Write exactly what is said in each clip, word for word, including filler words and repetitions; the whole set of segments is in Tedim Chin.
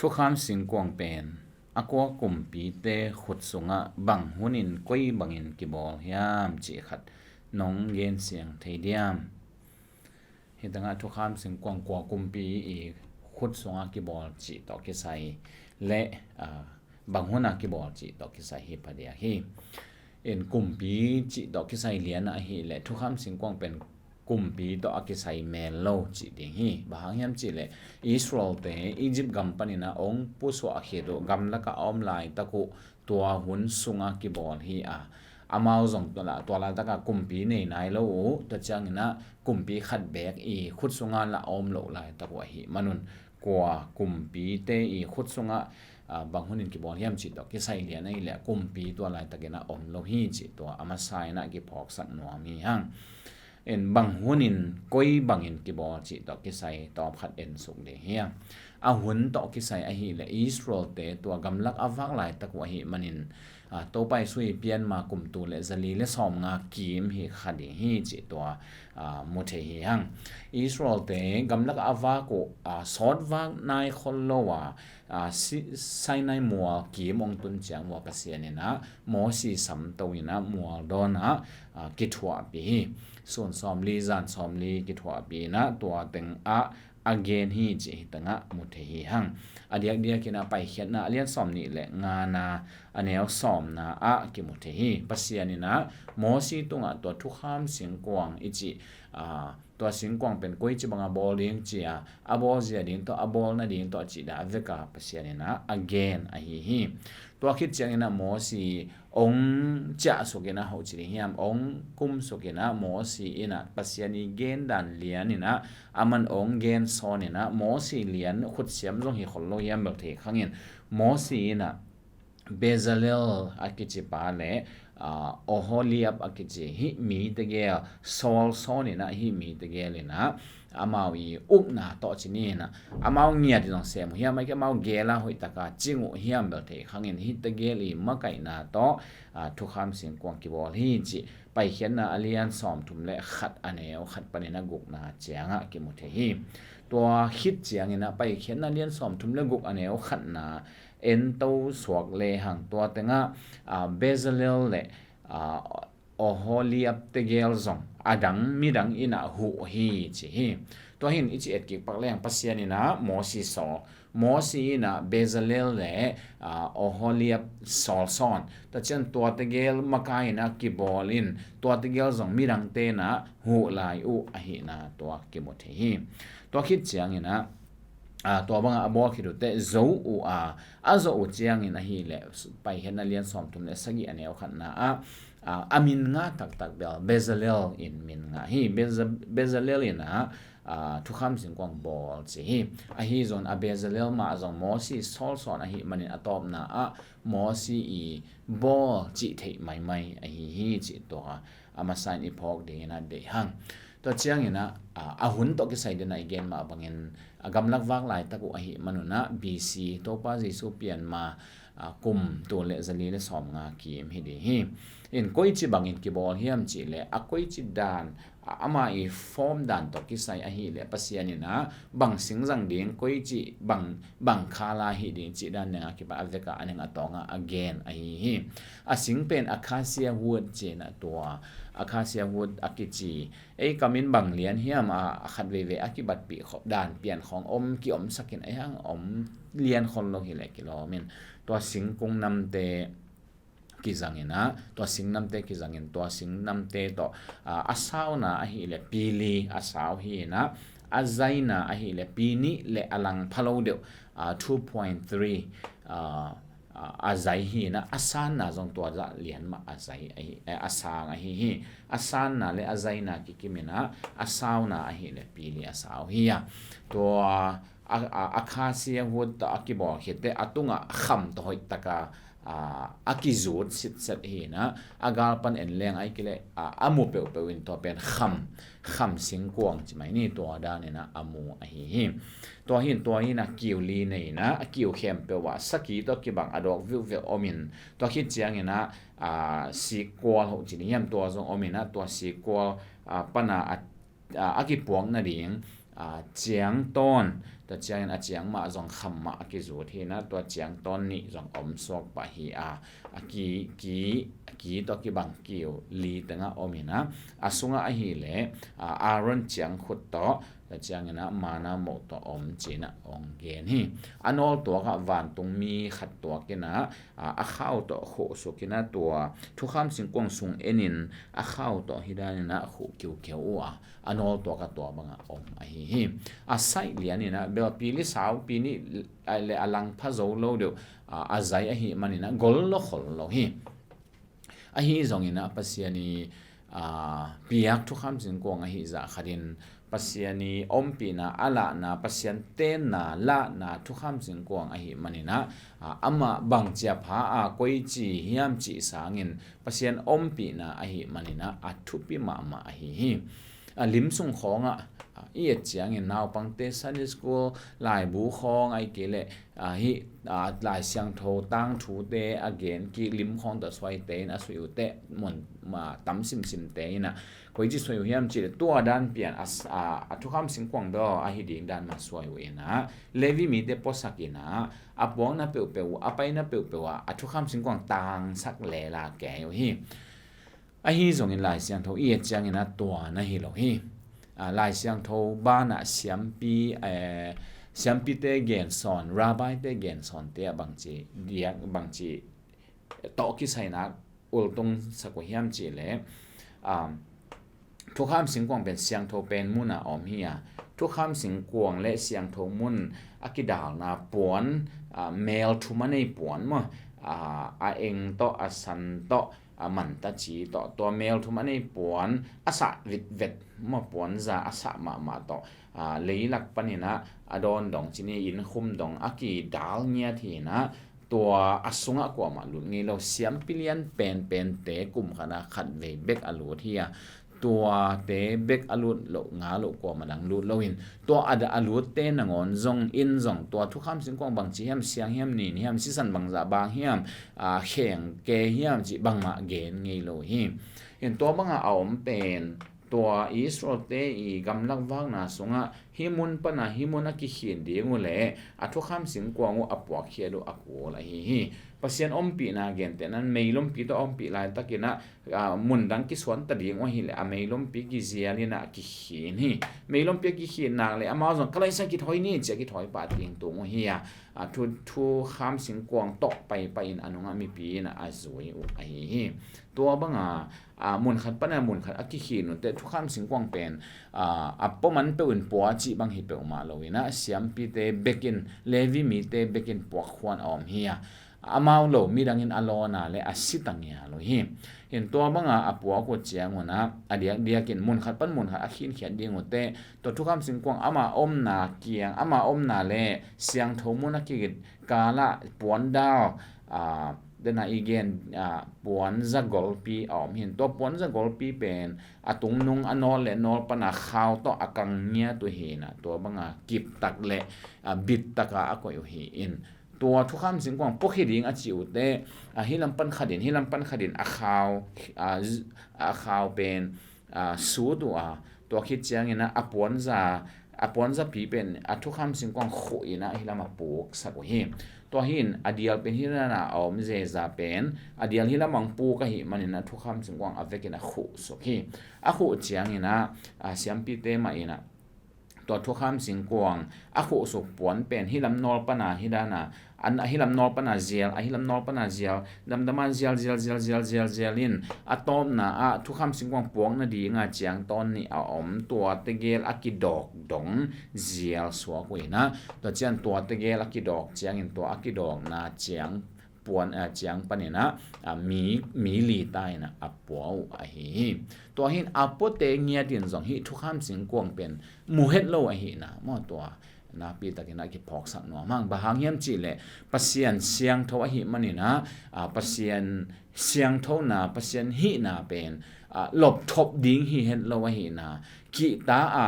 Thukham singkuang pen a kua kumpite khut sungah bang hunin koi bangin kibawl hiam cih khat nong gensiang thei diam? Hi tangah thukham singkuang kua kumpi i khut sungah kibawl cih tawh kisai le, ah, bang hunah kibawl cih tawh kisai hi phadiak hi. In kumpi cih tawh kisai lian ahih leh thukham singkuang pen kumpi tawh a kisai mel lo cih ding hi. Bang hang hiam cih leh Israelte Egypt gam paninah ong pusuah khit uh gamlakah a om laitak uh tua hun sungah kibawl hi a, amau zong tua la, tua laitakah kumpi nei nai lo uh, tua cianginah kumpi khat beek i khut sungah la a om loh laitak uh ahih manun kua kumpite i khut sungah, ah, bang hunin kibawl hiam cih tawh kisai lian ahih leh kumpi tua laitakinah om lo hi cih tua a masa inah kiphawksak nuam hi hang. In bang hunin koi bangin kibawl cih tawh kisai tawm khat en suk ding hiam? A hun tawh kisai ahih leh Israelte tua gamlak a vak laitak uh ahih manin, ah, Topa Jesu i pianma kum tul le zali le sawmnga kim hi kha ding hi cih tua, ah, mu thei hi hang. Israelte gamlak a vak uh, ah, sawt vak nai khol lo a, ah, Si-, Sinai mual kim ong tun ciang ua Pasian inah Mosi samto inah mual dawnah, ah, kithuahpih hi. Sun sawmli zan sawmli kithuahpih inah tua tengah a gen hi cih hi tangah mu thei hi hang. A diakdiak inah Paikhiatna a lian sawmnih le ngana a neu sawmna ah kimu thei hi. Pasian inah Mosi tungah tua thukham singkuang i cih, ah, tua singkuang pen koici banga bawl ding cia a bawl zia ding tawh a bawl nading tawh cih dah veka Pasian inah a gen ahi hi. Tua khit cianginah Mosi ong ciahsuk inah hoh ci ding hiam, ong kumsuk inah Mosi inah Pasian i gen dan lian inah aman ong gen sawn inah Mosi lian khutsiam zong hi khol lo hiam bel thei khangin Mosi inah Bezalel a kici pa le, ah, Oholiab a kici hih mi tegel sawl sawn inah hih mi tegel inah amau i ukna tawh ci ni inah amau ngiat i zong sem uh hiam, aike amau gela hoihtaka cing uh hiam bel thei khangin hih tegel i makaihna tawh, ah, thukham singkuang kibawl hi cih Paikhiatna a lian sawmthum le khat a neu khat panin a gukna ciangah kimu thei hi. Tua khit cianginah Paikhiatna lian sawmthum le guk a neu khatna en to suak lehang tua tengah, ah, Bezalel le, ah, Oholiab tegel zong a dang midang inah huh hi ci hi. Tua hin i ci etkik pak lehang Pasian inah Mosi sawl, Mosi inah Bezalel le, ah, Oholiab sawl sawn. Tua cian tua tegel makai inah kibawl in tua tegel zong midang tenah huh lai uh ahihna tua kimu thei hi. Tua khit cianginah, ah, tua bangah a bawl khit uh teh zo uh a, a zo uh ciangin ahih leh Paikhiatna lian sawmthum le sagih a neu khatna ah, ah, a min ngah taktak bel Bezalel in min ngah hi. Beza-, Bezalel inah, ah, thukham singkuang bawl ci hi. Ahi zong a Bezalel mah zong Mosi sawl sawn ahih manin a tawpna ah Mosi i bawl cih theih maimai ahi hi cih tua a masa in i phawk dingin a deih hang. Tua cianginah, ah, a hun tawh kisai dinah i gen mah bangin a gamlak vak laitak uh ahih manunah B C Topa Jesu pianma, ah, kum tul le zali le sawmnga kim hi ding hi. In koici bangin kibawl hiam cih leh a koici dan, ah, ama i form dan tawh kisai ahih leh Pasian inah bang sing zang ding, koici bang, bang khala hi ding cih dan nengah kipat a veka a neng a tawngah a gen ahi hi. A sing pen acacia wood ci inah tua acacia wood a kici ei kamin bang lian hiam a, a khat veivei a kibatpih khop dan pian khawng om kiomsakin a hiang om lian khol lo hi leh kilawm in tua singkung namte kizang inah, tua sing namte kizangin tua sing namte tawh, ah, a sauna ahih leh pili a sau hi inah, a zaina ahih leh pinih le a lang pha lo deuh, ah, two point three, ah, ah, a zai hi inah, a sanna zong tua zah lian mah a zai ahi, eh, a sang ahi hi. A sanna le a zaina kikim inah a sauna ahih leh pili a sau hi a. Tua a, a, acacia wood tawh a kibawl khit teh a tungah kham tawh hoihtaka, a, a kizut sitset hi inah, a galpan en leng ahi kei leh, a, a mu peuhpeuh in tua pen kham, kham singkuang ci mai ni, tua dan inah a mu ahi hi. Tua hin tua inah kiu li nei inah a kiu khempeuh ah saki tawh kibang a dawk viuhviuh om in tua khit ciang inah, a, sikkual hoh ci ni hiam tua zong om inah tua sikkual, a, pana a, a, a kipuak nading, a, ciangtawn, tua ciangin a ciang mah zong kham mah a kizut hi a, tua ciangtawn nih zong om suak pah hi a, a ki, ki, a ki tawh kibang kiu li tengah om hi a, a sungah ahih leh, a, Aaron ciangkhut tawh, tua ciangin a manna moh tawh om ci-in a hong gen hi. A nawltuak ah vantungmi khat tuak in a, a, a khau tawh khuhsuk in a, tua thukham singkuang sung en in a khau tawh hih dan in a khuh kiukiu uh a, a nawltuak ah tua bang a om ahi hi. A saih lian in a belpi li saupi nih, a, le a langpha zo lo deuh, a, a zai ahih manin a gol lo khol lo hi. Ahi zongin a Pasian i, a, piak thukham singkuang ahih zah khat in Pasian i ompihna, a lahna, Pasian tenna, lahna thukham singkuang ahih manin a, a, amah bangci a pha a, koici hiam cih sangin Pasian ompihna ahih manin a, a thupi mahmah ahi hi. A, lim sung khawngah, a, i et ciangin naupangte Sunday school, laibu khawng ahih kei leh, a, hih, a, Lai Siangtho tangthute a gen kik lim khawng tawh suaite in a suih uh teh mun, ma, tam simsimte in a, koici suai uh hiam cih leh tua dan pian a, a, a thukham singkuang bel ahi ding dan mah suai uh in a, Levi mite puaksak in a, a puakna peuhpeuh uh, a paina peuhpeuh ah a thukham singkuang tangsak lela kei uh hi. Ahi zongin Lai Siangtho i et ciangin a tua na hi lo hi. A, Lai Siangtho banah siampi, eh, siampite gensawn, rabbi-te gensawnte ah bangci diak, bangci tawh kisainak ultung sak uh hiam cih leh, um, thukham singkuang pen siangtho pen mun a om hi a, thukham singkuang le siangtho mun a kidalna puan, a, mel thum a nei puan maw, a, a eng tawh, a san tawh, a, manta ci tawh, tua mel thum a nei puan a sah vitvet maw, puanza a sah mahmah tawh, a, leilak panin a, a dawn dong ci ni, inn khum dong a kidal ngiat hi in a, tua a sungah kuamah lut ngei lo, siampi lian penpente kum khat ah khat vei bek a lut hi a, tuate bek a lut loh, nga loh kuamah dang lut loin, tua a, a lutte nangawn zong in zong tua thukham singkuang bangci hiam, siang hiam, nin hiam, sisan bangzah bang hiam, a, khengke hiam cih bangmah gen ngei lo hi. In tua bangah a om pen tua Israel-te i gamlak vakna sungah hih mun pana hih mun a kikhin ding uh leh a thukham singkuang uh a puakkhiat uh a kul ahi hi. Pasian ompihna gentehna in meilompi tawh a ompih laitakin a, a, mun dang kisuan ta ding uh ahih leh a meilompi kizial in a kikhin hi. Meilompi a kikhin nak leh amau zong ka laisa kithawi ni ci a kithawi pah ding tung uh hi a, a, thu, thukham singkuang tawh paipai in a nungah mipi in a, a zui uh ahi hi. Tua banga, a, mun khat pana mun khat a kikhin uh teh thukham singkuang pen, a, a pua man peuh in pua cih bang hi peuhmah lo in a, siampite bek in, Levi mite bek in puak khuan a om hi a, amau lo midang in a lawn a leh a si ta ngial uh hi. In tua banga a puak uh ciangun a, a diakdiak in mun khat pan mun khat a khinkhiat ding uh teh, tua thukham singkuang ama omna kiang, ama omna leh siangtho mun a kigit kal ah puandal, a, dena i gen, a, puanza golpi a om hi in, tua puanza golpi pen a tungnung a nawl leh nawl pana khau tawh a kang ngiat uh hi in a, tua banga kiptak leh, a, bittaka a koih uh hi in, tua thukham singkuang puakkhiat ding a cih uh teh, a, hih lam pan khat in, hih lam pan khat in a khau, a, z-, a khau pen, a, sut uh a, tua khit ciangin a, a puanza, a puanzapi pen a thukham singkuang khuh in a hih lam a puksak uh hi. Tua hi in a dial pen hih dan a a om zeza pen, a dial hih lam a hong puk ahih manin a thukham singkuang a vekin a khuhsuk hi. A khuh ciangin a, a, siampite mah in a, tua thukham singkuang a khuhsuk puan pen hih lam nawl pana hih dan a, an, a hih lam nawl pana zial, a hih lam nawl pana zial, damdama zial, zial, zial, zial, zial, zial in, a tawpna ah thukham singkuang puak nadinga ciangtawn nih a om, tua tegel a kidawk dong zial suak uh in a, tua ciang tua tegel a kidawk ciangin tua a kidawkna ciang puan, a, ciang panin a, a, mi, mi li ta in a, a pua uh ahi hi. Tua hi in a puate ngiat in zong hih thukham singkuang pen mu het lo ahihna maw, tua nakpi takin a kiphawksak nuam hang. Bang hang hiam cih leh Pasian siangtho ahih manin a, a, Pasian siangthona, Pasian hihna pen, ah, lopthop ding hi het lo ahihna, kihta a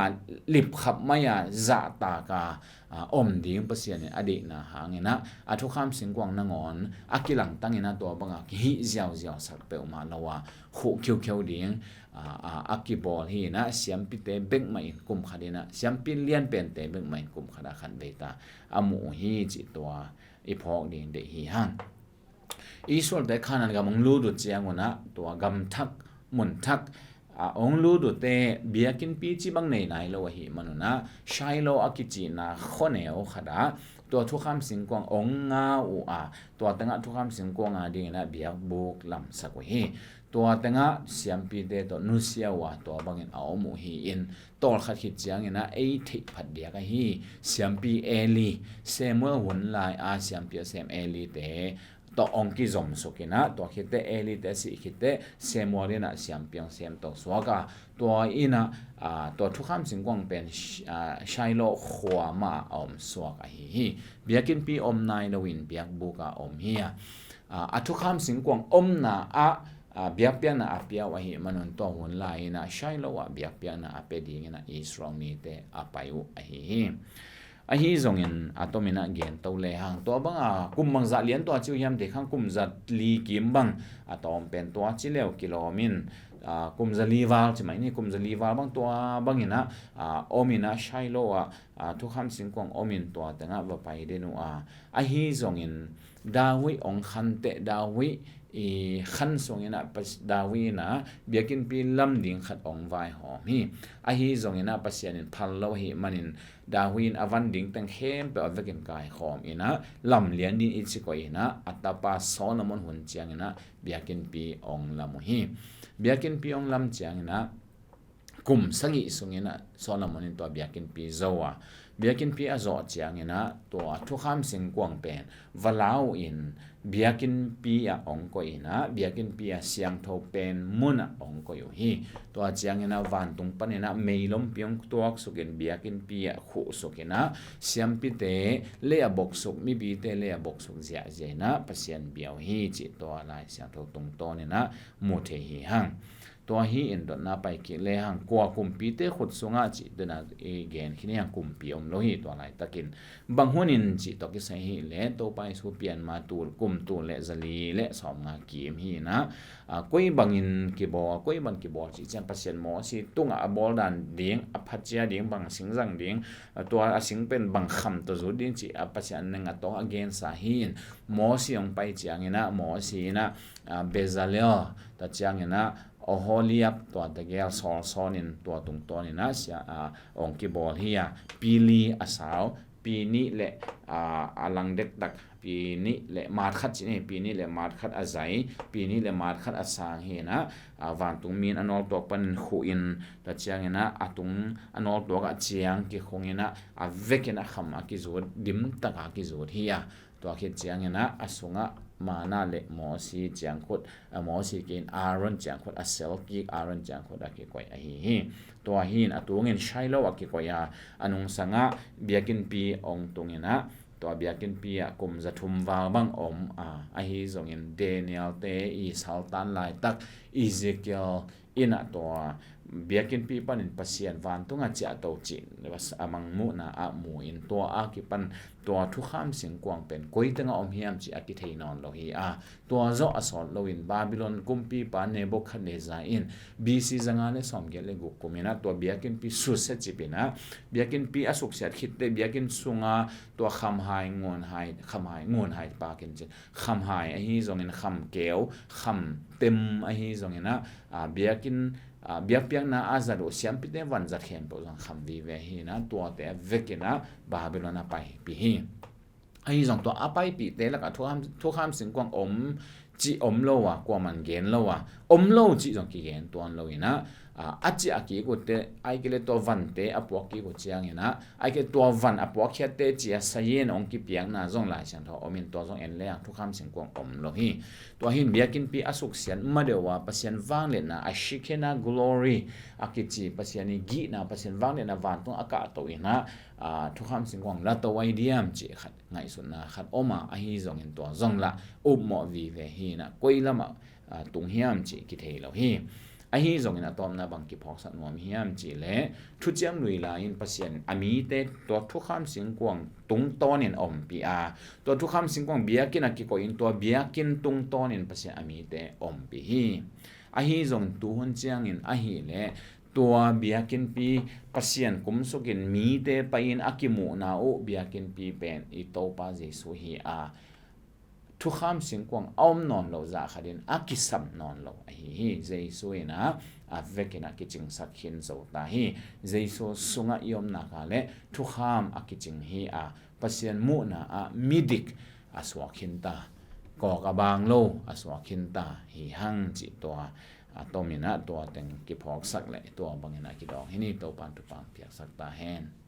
lipkhap mai a zahtak a, ah, om ding Pasian in a deihna hangin ah, a thukham singkuang nangawn a kilangtangin ah tua banga kihih ziauziau sak peuhmah lo a, khuh khiukheu ding, ah, ah, a kibawl hi in ah, siampite bek mah in kum khat in ah, siampi lianpente bek mah in kum khat a khat vei ta a muh uh hi cih tua i phawk ding deih hi hang. Israelte Kanaan gam hong lut uh ciangun ah, tua gam thak mun thak, ah, hong lut uh teh biakinnpi cih bang nei nai lo ahih manun ah, Shiloh a kicihna khuaneu khat ah tua thukham singkuang hong nga uh a, tua tengah thukham singkuang a dingin ah biakbuk lamsak uh hi. Tua tengah siampite tawh nusia uh a, tua bangin a om uh hi in, tawlkhat khit ciangin ah ei theih phat diak ahi siampi Eli, Samuel hun lai a siampi a sem Elite tawh hong kizomsuk in ah, tua khit teh Elite a sih khit teh Samuel in ah siampi hong semto suak a, tua in ah, ah, tua thukham singkuang pen Sh-, ah, Shiloh khua mah a om suak ahi hi. Biakinnpi om nai loin biakbuk a om hi a, ah, a thukham singkuang omna ah, ah, biakpiakna a pia uh ahih manun tua hun lai in ah Shiloh ah biakpiakna a pia dingin ah Israel mite a pai uh ahi hi. Ahi zongin a tomin ah gento le hang, tua banga kum bangzah lian tua ci uh hiam, te khang kum zali kim bang a tawm pen tua ci leu kilawm in, ah, kum zali val ci mai ni, kum zali val bang tua bangin ah, ah, om in ah Shiloh ah, ah, thukham singkuang om in tua tengah va pai den uh a, ahi zongin David hong khan teh David i khan sungin ah Pas-, David in ah biakinnpi lam ding khat hong vaihawm hi. Ahi zongin ah Pasian in phal lo ahih manin David in a van ding teng khempeuh a vekin kaikhawm in ah lam lian ding i ci koih in ah a tapa Solomon hun ciangin ah biakinnpi hong lam uh hi. Biakinnpi hong lam ciangin ah kum sagih sungin ah Solomon in tua biakinnpi zo a, biakinnpi a zawh ciangin ah tua thukham singkuang pen va lau in biakinnpi ah hong koih in ah, biakinnpi a siangtho pen mun ah hong koih uh hi. Tua ciangin ah vantung panin ah meilompi hong tuaksukin biakinnpi ah khuhsukin ah, siampite lei a boksuk, mipite lei a boksuk ziahziah in ah Pasian bia uh hi cih tua Lai Siangtho tungtawnin ah mu thei hi hang. Tua hi in dotna pai kik le hang, kua kumpite khut sungah cih dena i gen khin hi hang, kumpi om lo hi tua laitakin. Bang hunin cih tawh kisai hi le Topa Jesu pian ma tul, kum tul le zali le sawmnga kim hi in ah, ah, koi bangin kibawl, koi bang kibawl cih ciang Pasian Mosi tungah a bawl dan ding, a phacia ding, bang singzang ding, ah, tua a sing pen bang kham tawh zut ding cih a Pasian neng a tawh a gensa hi in, Mosi hong pai ciangin ah, Mosi in ah, ah, Bezalel ta ciangin ah, Oholiab tua tegel sawlsawn in tua tungtawnin ah sia, ah, hong kibawl hi a, pi li a sau, pi nih le, ah, a lang dektak, pi nih le maat khat cih ni, pi nih le maat khat a zai, pi nih le maat khat a sang hi in ah, ah, vantung mi in a nawltuak panin khuh in ta ciangin ah, a tung a nawltuak ah ciang kikhung in ah, a vekin ah kham a kizut, dimtak a kizut hi a. Tua khit ciangin ah a sungah manna le Mosi ciangkhut, a Mosi kei in Aaron ciangkhut a sel kik, Aaron ciangkhut a kikoih ahi hi. Tua hi in a tungin Shiloh a kikoih a, a nungsangah biakinnpi hong tungin ah, tua biakinnpi ah kum za thum val bang om a, ahi zongin Daniel te i saltan laitak, Ezekiel in ah tua biakinnpi panin Pasian vantungah ciahto cih a mangmuhna ah mu in, tua a kipan tua thukham singkuang pen koi tengah om hiam cih a kithei nawn lo hi a, tua zawh a sawt loin Babylon kumpipa Nebuchadnezzar in B C zanga le sawmgiat le guk kum in ah tua biakinnpi susia cip in ah, biakinnpi a suksiat khit teh biakinn sunga tua khamhai ngunhai, khamhai ngunhai pakin cin, khamhai ahi zongin khamkeu, khamtem ahi zongin ah, ah, biakinn, ah, biakpiakna a zat uh siampite vanzat khempeuh zong kham vive hi in ah, tuate a vekin ah Babylon a paipih hi. Ahi zong tua a paipihte lakah thukham, thukham singkuang om cih om lo a, kuaman gen lo a, om lo cih zong kigen tuan lo in ah, ah, a ciah kik uh teh, ahih kei leh tua vante a puak kik uh ciangin ah, ahih kei leh tua van a puakkhiatte ci a sayin hong kipiakna zong Lai Siangtho om in, tua zong en le hang thukham singkuang om lo hi. Tua hi in biakinnpi a suksiat madeuh a Pasian vangliatna, a Shekinah glory a kici, Pasian i gihna, Pasian vangliatna vantung a kahto in ah, ah, thukham singkuang la to ai diam cih khat ngaihsutna khat om a, ahi zongin tua zong lah upmawh vive hi in ah, koi lamah, ah, tung hiam cih kithei lo hi. Ahi zongin a tawpna bang kiphawksak nuam hiam cih leh, thuciam lui lai-in Pasian a mite tua thukham singkuang tungtawnin ompih a, tua thukham singkuang biakinn a kikoihin tua biakinn tungtawnin Pasian a mite ompih hi. Ahi zongin tuhun ciangin ahih leh tua biakinnpi Pasian kumsukin mite pai-in a kimuhna uh biakinnpi pen i Topa Jesu hi a, thukham singkuang a om nawn lo zah khatin a kisam nawn lo ahi hi. Jesu in a, a vekin a kicingsak khin zo ta hi. Jesu sungah i om nak leh thukham a kicing hi a, Pasian muhna ah midik a suak khin ta, kawk a bang lo a suak khin ta hi hang cih tua a tomin a tua teng kiphawksak leh tua bangin a kidawng hi ni. Topan thupha piaksak ta hen.